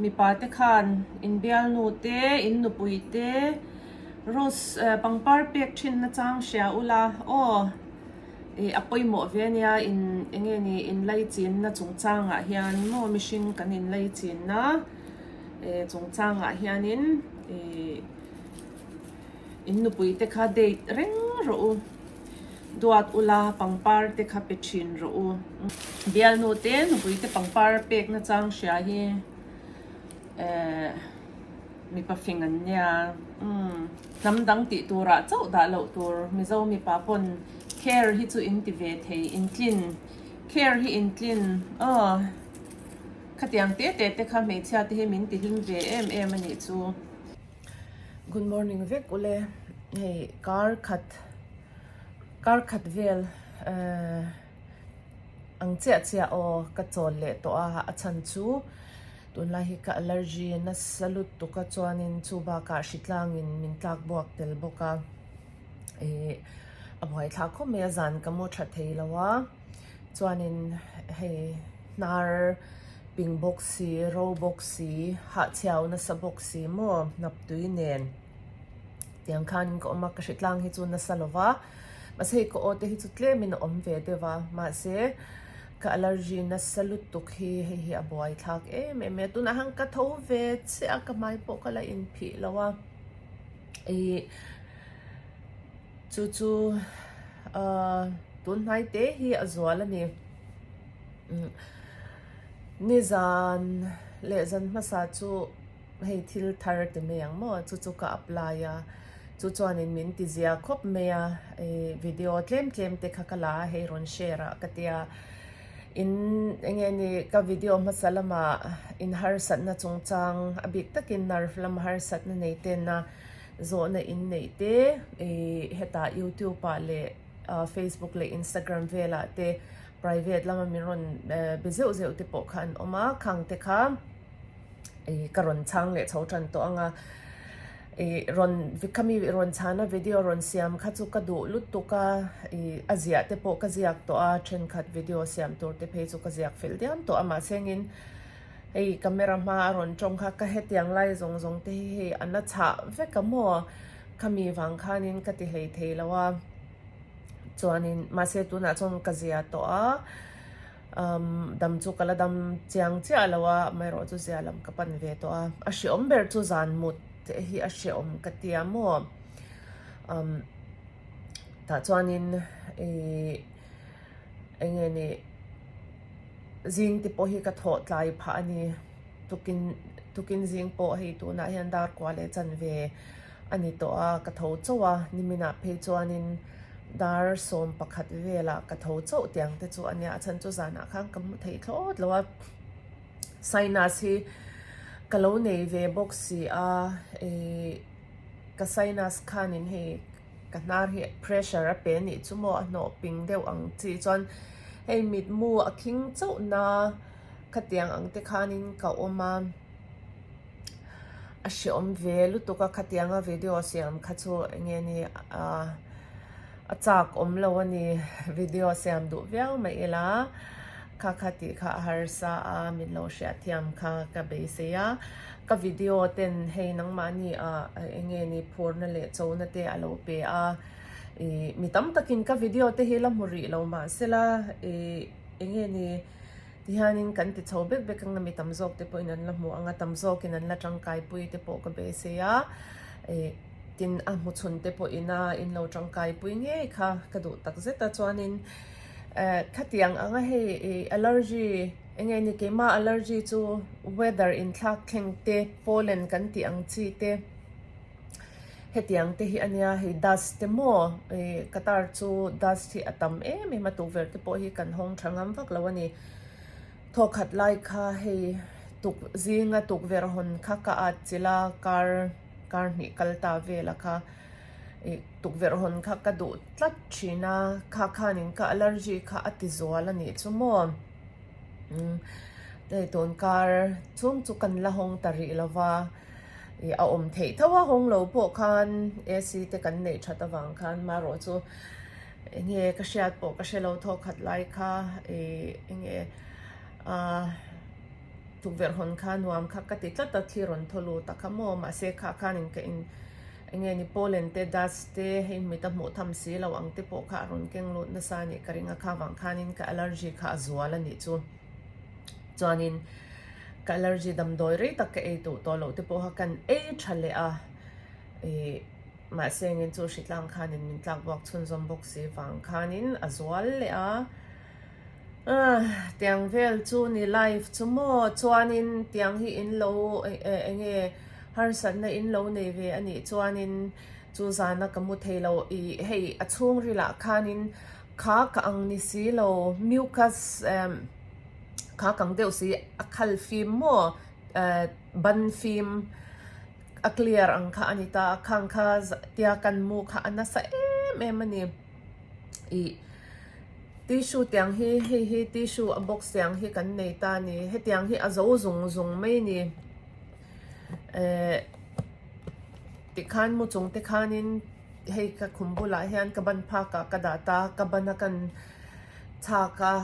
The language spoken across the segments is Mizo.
Mipa te khan in bialnu te, in nupui te rose pangpar pek thin nachang hria ula aw ih a pawimawh ve ania in enge ni in laichinna chungchangah hian maw mihring kan in laichinna eh chungchangah hianin ih in nupui te kha date reng rawh u. Duat ula, pangpar te kha pe thin rawh u. Bialnu te, nupui te pangpar pek nachang hria hi eh mipa fing an nia. Umm hnam dang tih turah chauh dah loh tur Mizo mipa pawn care hi chu in ti ve thei, in tlin care hi in tlin aw khatiang te te te kha hmeichhia te hi min ti hlim ve em em a nih chu. Good morning vek ule hei kar khat kar khat vel ehh ang chiah chiah aw ka chawl leh tawh a a chhan chu tunlai hi ka allergy nasa lutuk a chuanin chu bakah hritlangin min tlak buak tel bawk a ih a buaithlak khawp mai a zan ka mu tha thei lo a chuanin hei hnar ping bawk si ro bawk si hahchhiau nasa bawk si maw hnap tui nen tiang khanin ka awm a ka hritlang hi chu nasa lo va mahse hei ka aw te hi chu tlemin a awm ve deuh a mahse ka allergy nasa lutuk hi hei hi a buai thlak em em mai a tunah hian ka tho ve chiah a ka hmai pawh ka la inphih lo a ih chu chu ahh tun hnai te hi a zual a ni. Nizan leh zan hmasa chu hei thil thar ti mai ang maw chu chu ka apply a chu chuanin min ti zia khawp mai a ih video tlem tlem te kha ka la a hei rawn share ah ka tia in eng nge ni ka video hmasa lamah in harsatna chungchang a bik takin nerve lama harsatna nei tena zawhna in neih te ih hetah youtube ah leh Facebook leh Instagram velah te private lama min rawn be zeuh zeuh te pawh kha an awm a, khang te kha ih ka rawn chhang leh chho tan tawh ang a, ih rawn khami rawn chhana video rawn siam kha chu ka duh lutuk a, ih a ziah te pawh ka ziak tawh a, thenkhat video siam tur te phei chu ka ziak fel diam tawh a mahsengin hei camera hma a rawn tawng kha ka hetiang lai zawng zawng te hi hei a na chhah vek a maw khami vang khanin ka ti hlei thei lo a. Chuanin mahse tunah chuan ka zia tawh a umm dam chu ka la dam chiang chiah lo a amaherawh chu zia lam ka pan ve tawh a a hreawm ber chu zan mut te hi a hreawm ka tia maw umm tah chuanin ihh eng nge ni zing te pawh hi ka thawh tlai phah a ni tukin tukin zing pawh hei tunah hian dar kua leh chanve. A ni tawh a, ka tho chauh a, niminah phei chuanin dar 11 velah ka tho chauh tiang te chu a nia, a chhan chu zanah khan ka hmu thei thlawt lo a, sinus hi ka lo nei ve bawk si a, ih ka sinus khanin hei ka hnar hi pressure a pe nih chu maw a hnawh ping deuh ang chi chuan hei mitmu a khing chauh na khatiang ang te khanin ka awm a. A hreawm ve lutuk a khatianga video siam kha chu eng nge ni ah a chak awm lo a ni video siam duh viau mai ila kha kha tih kha a harsa a min lo hriatthiam kha ka beisei a ka video ten hei nangmahni ah eng nge ni phurna leh chona te a lo pe a ih mi tam takin ka video te hi la hmu rih lo mahsela ih eng nge ni. Tihianin kan ti chho bek bek ang a, mi tam zawk te pawhin an la hmu ang a, tam zawkin an la tangkaipui te pawh ka beisei a, ih tin a hmu chhun te pawhin a in lo tangkaipui ngei kha ka duh tak zet a, chuanin eh khatiang ang a hei ih allergy eng nge ni keimah allergy chu weather inthlak thleng te pollen kan tih ang chi te. Hetiang te hi a nia hei dust te maw ih Qatar chu dust hi a tam em em a tukverh te pawh hi kan hawng tha ngam vak lo a ni. Thawkhat lai kha hei tuk zinga tukverh hawn kha ka at chilh a kar kar hnih kal ta vel a kha ih tukverh hawn kha ka duh tlat thin a kha khanin ka allergy kha a ti zual a nih chu maw umm hei tun kar chhung chu kan la hawng ta rih lo va. Ih a awm theih tho a hawng lo pawh khan AC te kan neih that avang khan marawh chu eng nge ka hriat pawh ka hre lo thawk khat lai kha ih eng nge ah. Tukverh hawn kha nuam kha ka ti tlat a, thli rawn thaw lut a kha maw? Mahse kha khanin ka in enge ni pollen te dust te hei mit a hmuh tham si lo ang te pawh kha a rawn keng lut nasa a nih ka ring a, kha vang khanin ka allergy kha a zual a nih chu. Chuanin ka allergy damdawi rei tak ka ei duh tawh loh te pawh kha kan ei tha leh a, ih mahse engin chu hritlang khanin min tlak buak chhunzawm bawk si vang khanin a zual leh a. Tiang vel chu ni life chu maw chuanin tiang hi in lo enge harsatna in lo nei ve a nih chuanin chu zana ka mu thei lo ih hei a chhungril ah khanin kha ka ang ni si lo mucus kha kang deuh si a khal fim maw ban fim a clear ang kha a ni ta a khang kha tia kan mu kha a nasa em em a ni. Ih tissue tiang hi hei hi tissue a box tiang hi kan nei ta a ni hetiang hi a zo zung zung mai a ni eh tikhan mu chung te khanin hei ka khum bulah hian ka ban phak ah ka dah ta ka ban a kan chhak a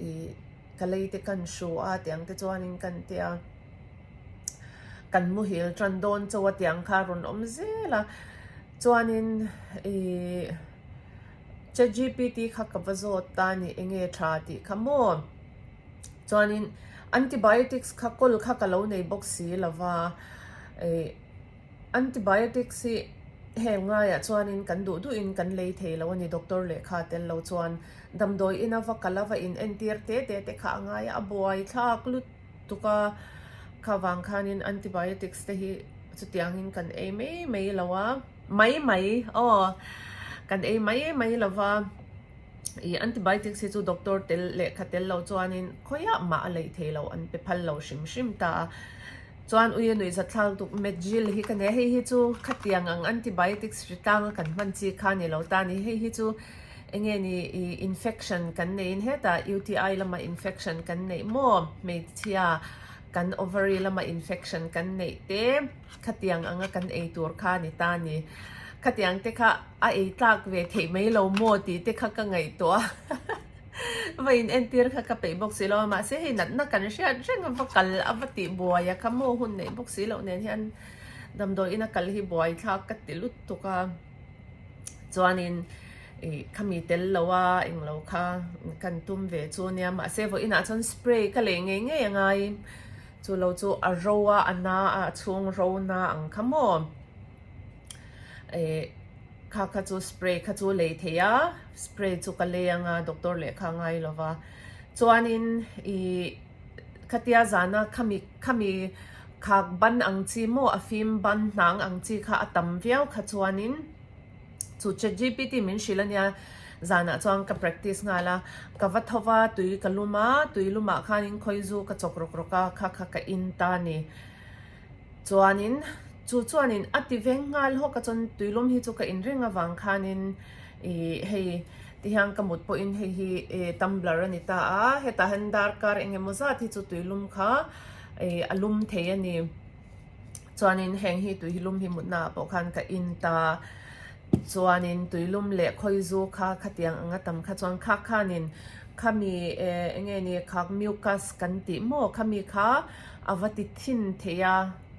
ih ka lei te kan hru a tiang te chuanin kan tia kan muhil tan dawn chauh a tiang kha a rawn awm zel a. Chuanin ih chatgpt kha ka va zawt ta a ni enge tha tih kha maw? Chuanin antibiotics kha kawl kha ka lo nei bawk si lo va, ih antibiotics hi heng ngaiah chuanin kan duh duhin kan lei thei lo a ni doctor lehkha tel lo chuan damdawi ina va kal a va in entir te te te kha a ngai a, a buai thlak lut tuk a, kha vang khanin antibiotics te hi chutiangin kan ei mai mai lo a, mai mai aw kan ei mai mai lo va, ih antibiotics hi chu doctor tel lehkha tel lo chuanin khawiah mah a leih thei lo an pe phal lo hrim hrim ta a, chuan ui a nuihzat thlak tuk medgil hi ka nia hei hi chu khatiang ang antibiotics hri tlanga kan hman chi kha ni lo ta a ni hei hi chu. Enge ni i infection kan neiin hetah UTI lama infection kan neih maw hmeichhia kan ovary lama infection kan neih te khatiang anga kan ei tur kha ni ta ni khatiang te kha a ei tlak ve theih mai lo maw tih te kha ka ngaihtuah a va in entir kha ka peih bawk si lo a mahse hei natna kan hriat reng a va kal a va tih buai a kha maw hun neih bawk si loh nen hian damdawi ina kal hi buai thlak ka ti lutuk a. Chuanin ih khami tel lo a englo kha kan tum ve chu nia mahse vawiinah chuan spray ka lei ngei ngei a ngai chu lo chu a ro a a na a a chhung ro na ang kha maw ih kha kha chu spray kha chu lei thei a spray chu ka lei anga doctor lehkha a ngai lo va chuanin ih khatia zana khami khami khak ban ang chi maw a fim ban hnang ang chi kha a tam viau kha chuanin chu chatgpt min hrilh ania zanah chuan ka practice nghal a ka va tho va tui ka lum a tui lumah khanin khawizu ka chawk rawk rawk a kha kha ka in ta a ni chuanin chu chuanin a ti veng nghal hawk a chuan tuilum hi chu ka in reng avang khanin ih hei tihian ka mut pawhin hei hi ih tumbler a ni ta a hetah hian darkar eng emaw zat hi chu tuilum kha ih a lum thei a ni chuanin heng hi tui lum hi mutna ah pawh khan ka in ta chuanin tuilum leh khawizu kha khatiang anga tam kha chuan kha khanin khami eh enge ni khak mucus kan tih maw khami kha a va ti thin thei a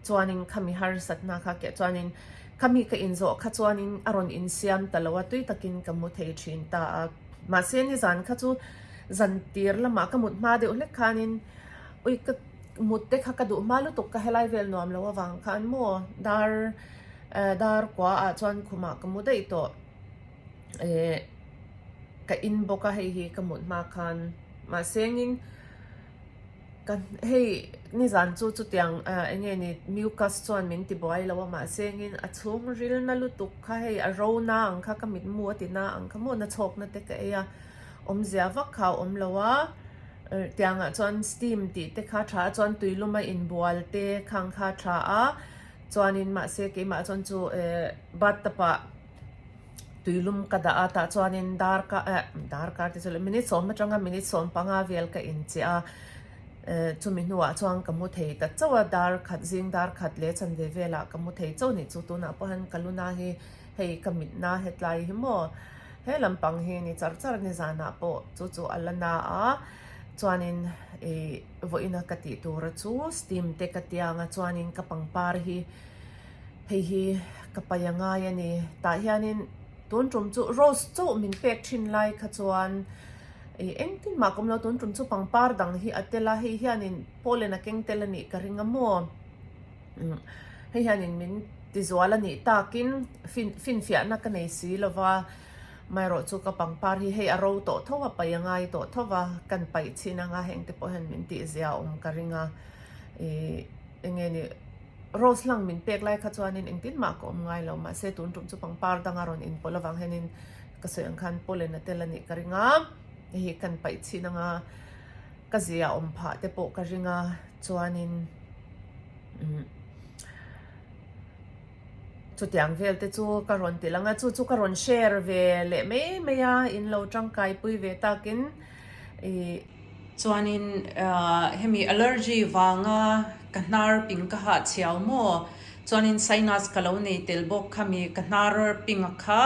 chuanin khami harsatna kha keh chuanin khami ka inzawh kha chuanin a rawn insiam ta lo a tui takin ka mu thei thin ta a mahse nizan kha chu zan tir lamah ka mut hma deuh hlek khanin ui ka mut te kha ka duh hma lutuk ka helai vel nuam lo avang khan maw dar eh dar kua ah chuan khumah ka mu daih tawh eh ka in bawk a hei hi ka mut hma khan mahse engin ka hei nizan chu chutiang ah eng nge ni mucus chuan min ti buai lo a mahse engin a chhung ril na lutuk kha hei a ro na ang kha ka mitmu a ti na ang kha maw na chhawk na te ka ei a awmzia vak kha a awm lo a tiangah chuan steam tih te kha tha a chuan tuilum a inbual te khang kha tha a chuanin mahse keimah chuan chu eh bathtub ah tuilum ka dah a tah chuanin darkar eh darkar te chu leh minute sawm atanga minute 15 vel ka inchiah a eh chumi hnuah chuan ka mu thei ta chauh a dar khat zing dar khat leh chanve velah ka mu thei chauh nih chu tunah pawh hian ka luna hi hei ka mitna hetlai hi maw he lampang hi ni char char nizanah pawh chu chu a la na a chuanin. Ih vawiina ka tih tura chu steam te ka tia anga chuanin ka pangpar hi hei hi ka paih a ngai a ni. Tah hianin tun tum chu rose chauh min pek thin lai kha chuan ih engtin mah ka awm lo tun tum chu pangpar dang hi a tel a hei hianin pollen a keng tel a nih ka ring a maw. Hei hianin min tizual a nih takin fin finfiahna ka nei si lova amaherawh chu ka pangpar hi hei a ro tawh tho a paih a ngai tawh tho va kan paih chhin anga heng te pawh hian min tihzia a awm ka ring a ih eng nge ni rose hlang min pek lai kha chuanin engtin mah ka awm ngai lo mahse tun tum chu pangpar danga rawn inpawlh avang hianin ka sawi ang khan pollen a tel a nih ka ring a hei hi kan paih chhin anga ka zia awm phah te pawh ka ring a chuanin chutiang vel te chu ka rawn ti lang a chu chu ka rawn share ve leh mai mai a in lo tangkai pui ve takin ih chuanin ah hemi allergy vanga ka hnar ping ka hah chhiau maw chuanin sinus ka lo nei tel bawk khami ka hnar ping a kha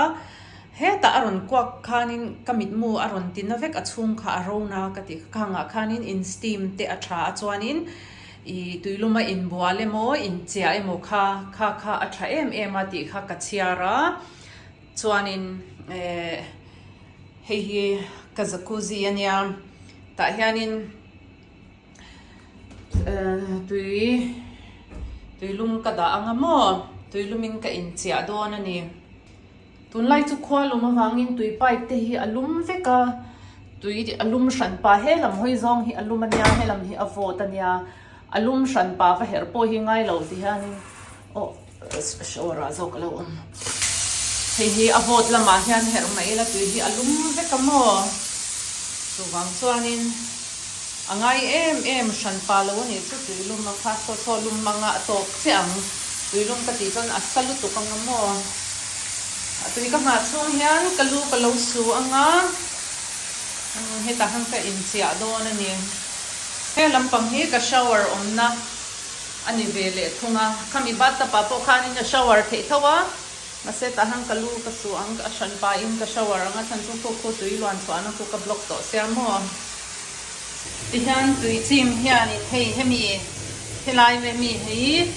Hetah a rawn kuak khanin ka mitmu a rawn ti na vek a chhung kha a ro na ka tih kha khangah khanin in steam te a tha a chuanin ih tuiluma inbual emaw inchiah emaw kha kha kha a tha em em a tih kha ka chhiar a chuanin eh hei hi ka jacuzzi a nia tah hianin Tui tuilum ka dah ang a maw tuilumin ka inchiah dawn a ni. Tunlai chu khua lum avangin tui pipe te hi a lum vek a, tui a lum hran pah he lam hawi zawng hi a lum a nia he lam hi a vawt a nia a lum hran pah va herh pawh hi ngai lo ti hianin aw shower ah zawk a lo awm. Hei hi a vawt lamah hian herh mai ila tui hi a lum vek a maw chuvang chuanin. A ngai em em hran pa lo a nih chu tuilum a kha saw saw lum hmanga a tawp chiah ang. Tuilum ka tih chuan a sa lutuk ang a maw. A tui ka nghah chhung hian ka lu ka lo su ang a, hetah khan ka inchiah dawn a ni. He lampang hi ka shower awmna a ni ve leh thung a, khami bathtub ah pawh khanin a shower theih tho a. Mahse tah hian ka lu ka su ang, a hran pahin ka shower ang a chhan chu khu khu tui luan chhuahna khu ka block tawh sia maw. Tihian tui chim hianin hei hemi helai hemi hei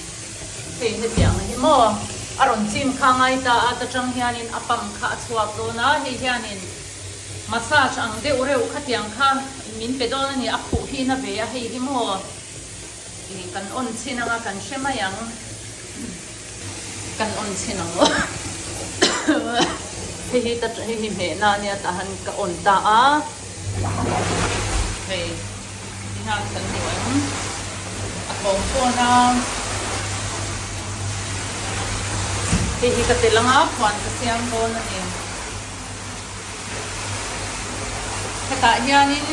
hei hetiang hi maw a rawn chim kha ngai ta a ta tang hianin a pump kha a chhuak dawn a hei hianin massage ang deuh reuh khatiang kha min pe dawn a ni a khuh hi na ve a hei hi maw. Ih kan on chhin anga kan hre mai ang. Kan on chhin ang aw. Hei hi ta hei hi hmehna ania tah han ka on ta a. Hei ti hian kan hmu em. A thawm pawn a. Hei hi ka tel anga khuan ka siam dawn a ni. Hetah hianin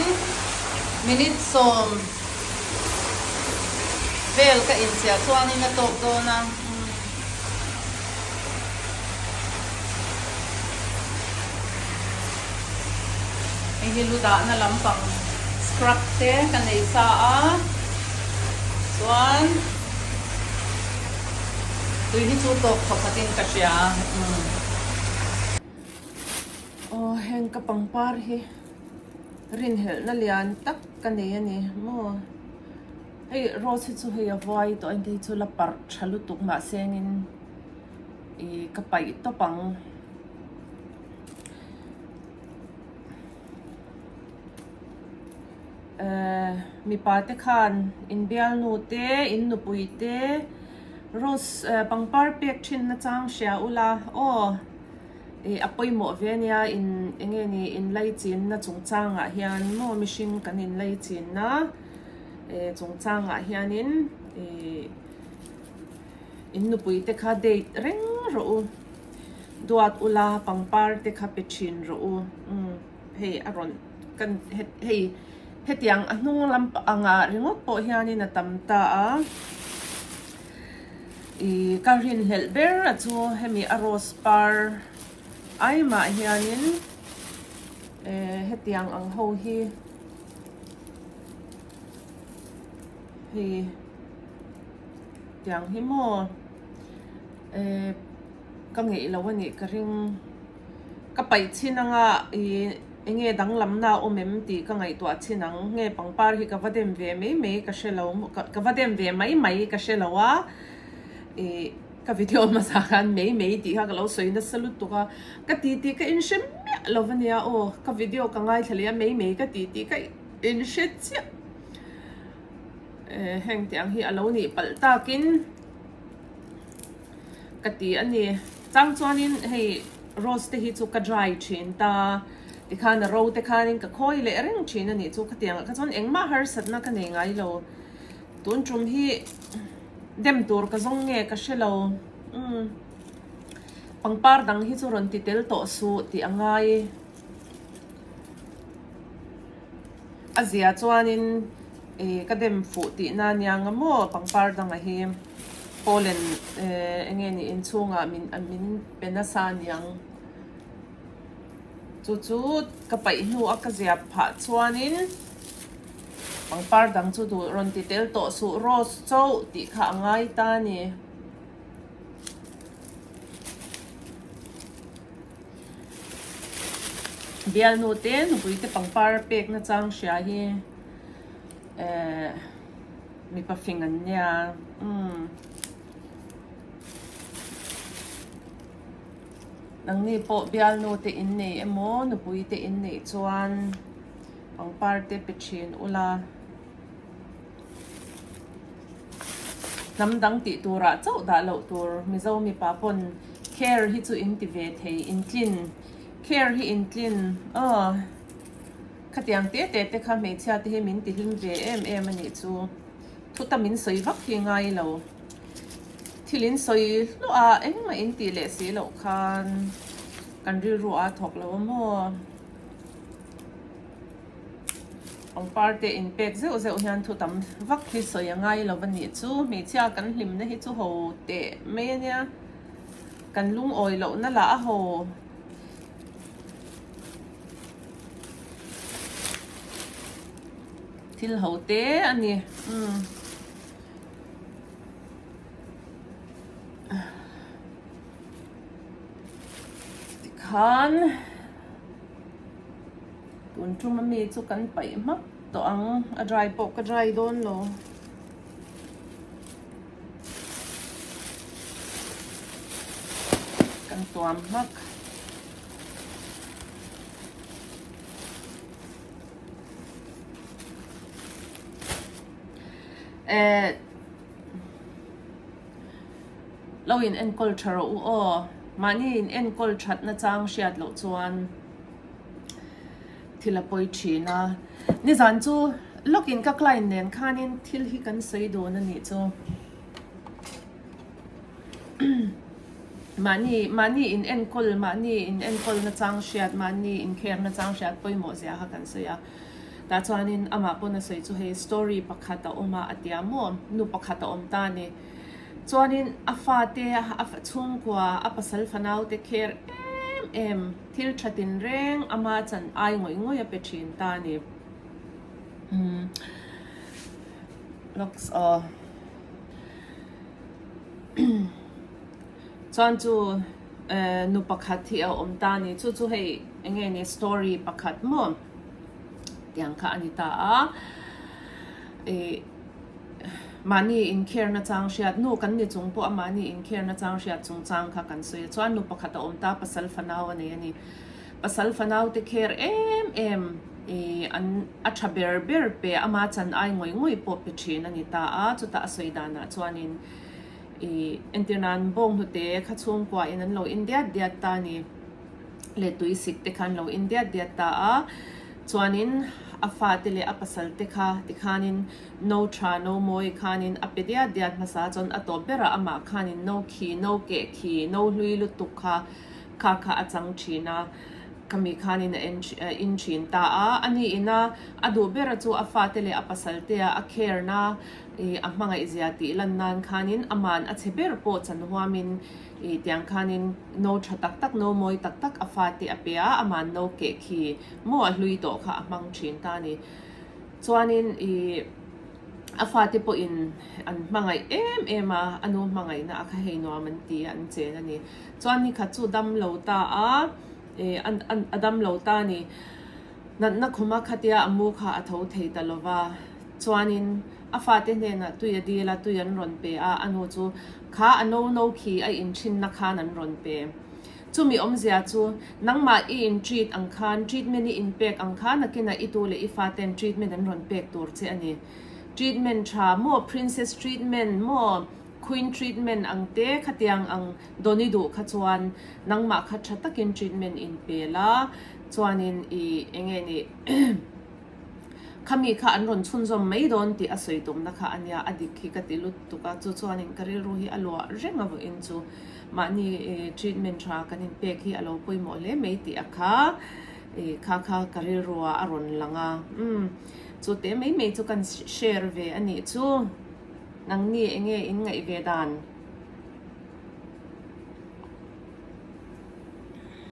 minute sawm vel ka inchiah chuanin a tawk dawn a. Hei hi lu dahna lampang scrub te ka nei sa a, chuan tui hi chu tawk thawkhatin ka hria. Aw heng ka pangpar hi rinhelhna lian tak ka nei a ni maw hei rose hi chu hei a vuai tawh a hei chu la parh tha lutuk mahse engin ih ka paih tawp ang. Eh mipa te khan inbialnu te in nupui te rose pangpar pek thin na chang hria ula aw. Ih a pawimawh ve ania in eng nge ni inlaichinna chungchangah hian maw mihring kan inlaichinna eh chungchangah hianin ih in nupui te kha date reng rawh u duat ula pangpar te kha pe thin rawh u umm hei a rawn kan hei hetiang a hnung lam angah ringawt pawh hianin a tam ta a. Ih ka rinhlelh ber a chu hemi a rose par aimah hianin eh hetiang ang ho hi hei tiang hi maw eh ka ngeih lo a nih ka ring ka paih chhin anga ih. Enge danglamna a awm em tih ka ngaihtuah chin ang. Nge pangpar hi ka va dem ve mai mai ka hre lo, ka va dem ve mai mai ka hre lo a. Ih ka video hmasa khan mai mai tih kha ka lo sawi nasa lutuk a, ka ti tih ka inhre miah lo a nia aw. Ka video ka ngaithla leh a mai mai ka ti tih ka inhre chiah. Eh heng tih ang hi a lo nih palh takin ka ti a ni. Chang chuanin hei rose te hi chu ka dry thin ta, tikhan a ro te khanin ka khawi leh reng thin a nih chu khatiangah kha chuan engmah harsatna ka nei ngai lo. Tun tum hi dem tur ka zawng nge ka hre lo. Umm pangpar dang hi chu rawn ti tel tawh suh tih a ngai. A zia chuanin ih ka dem fuh tihna ania nga maw pangpar danga hi pollen eh eng nge ni inchhungah min min pe nasa aniang chu chu ka paih hnu a ka zia phah chuanin pangpar dang chu duh rawn ti tel tawh suh rose chauh tih kha a ngai ta a ni. Bialnu te nupui te pangpar pek na chang hria hi eh mipa fing an nia umm nangni pawh bialnu te in nei emaw nupui te in neih chuan pangpar te pe thin ula. Hnam dang tih turah chauh dah loh tur Mizo mipa pawn care hi chu in ti ve thei intlin care hi intlin aw khatiang te te te kha hmeichhia te hi min ti hlim ve em em a nih chu thuta min sawi vak hi ngai lo thil in sawi hluah a engmah in tih leh si loh khan kan rilru a thawk lo a maw. Pangpar te in pek zeuh zeuh hian thu tam vak hi sawi a ngai lo a nih chu. Hmeichhia kan hlimna hi chu ho teh mai a nia. Kan lungawi lohna lah a ho. Thil ho te a ni. Umm. Tikhan. Tun tum ami chu kan paih hmak tawh ang, a dry pawh ka dry dawn lo. Kan tuam hmak. Eh, lo in enkawl tha rawh u aw, mahni in enkawl that na chang hriat loh chuan. Thil a pawi thin a, nizan chu lawkin ka client nen khanin thil hi kan sawi dawn a nih chu. Mahni mahni in enkawl mahni in enkawl na chang hriat mahni in care na chang hriat pawimawh zia kha kan sawi a. Tah chuanin amah pawn a sawi chu hei story pakhat a awm a a tia maw nu pakhat a awm ta a ni. Chuanin a fate a chhungkua a pasal fanau te care em em. Thil tha tinreng ama chan ai ngawih ngawih a pe thin ta a ni. Umm looks aw chuan chu eh nu pakhat hi a awm ta a ni. Chu chu hei eng nge ni story pakhat maw tiang kha a ni ta a. Ih Mahni inkhir na chang hriat, nu kan ni chung pawh a mahni inkhir na chang hriat chung chang kha kan sawi a, chuan nu pakhat a awm ta, pasal fanau a nei a ni. Pasal fanau te kher em em i an a tha ber ber pe ama chan ai ngawih ngawih pawh pe thin a ni ta a, chutah a sawi danah chuanin i entir nan bawnghnute kha chhungkua in an lo in diat diat ta a ni. Leh tui sik te khan lo in diat diat ta a, chuanin a fate leh a pasal te kha tikhanin no tha no mawi khanin a pe diat diat hmasa chuan a tawp berah amah khanin no khi no keh khi no hlui lutuk kha kha kha a chang thin a, khami khanin a en in thin ta a, ani ina a duh bera chu a fate leh a pasal te a a care na ih a hmangaih zia tih lan nan khanin aman a chhe ber pawh chan huamin Ih tiang khanin no tha tak tak, no mawi tak tak a fate a pe a, aman no keh khi maw a hlui tawh kha a hmang thin ta a ni. Chuanin ih a fate pawhin an hmangaih em em a, a nu hmangaihna a kha hei nuam an ti a, an chen a ni. Chuan ni khat chu dam lo ta a, ih a dam lo ta a ni. Natna khuma khatia a mu kha a tho thei ta lo va, chuanin a fate hnenah tui a dil a, tui an rawn pe a, a nu chu kha a no no khi a inthinna khan an rawn pe. Chumi awmzia chu nangmah i in treat ang khan, treatment i inpek ang khan nakinah i tu leh i faten treatment an rawn pek tur che a ni. Treatment tha maw, princess treatment maw, queen treatment ang te khatiang ang dawn i duh kha chuan nangmah kha tha takin treatment in pe la, chuanin i enge ni khami kha an rawn chhunzawm mai dawn tih a sawi tumna kha a nia, a dik hi ka ti lut tuk a, chu chuanin ka rilru hi a luah reng a vawiin chu mahni treatment tha kan inpek hi a lo pawimawh hle mai tih a kha i kha kha ka rilru ah a rawn lang a, umm chu te mai mai chu kan share ve a nih chu. Nangni enge in ngaih ve dan?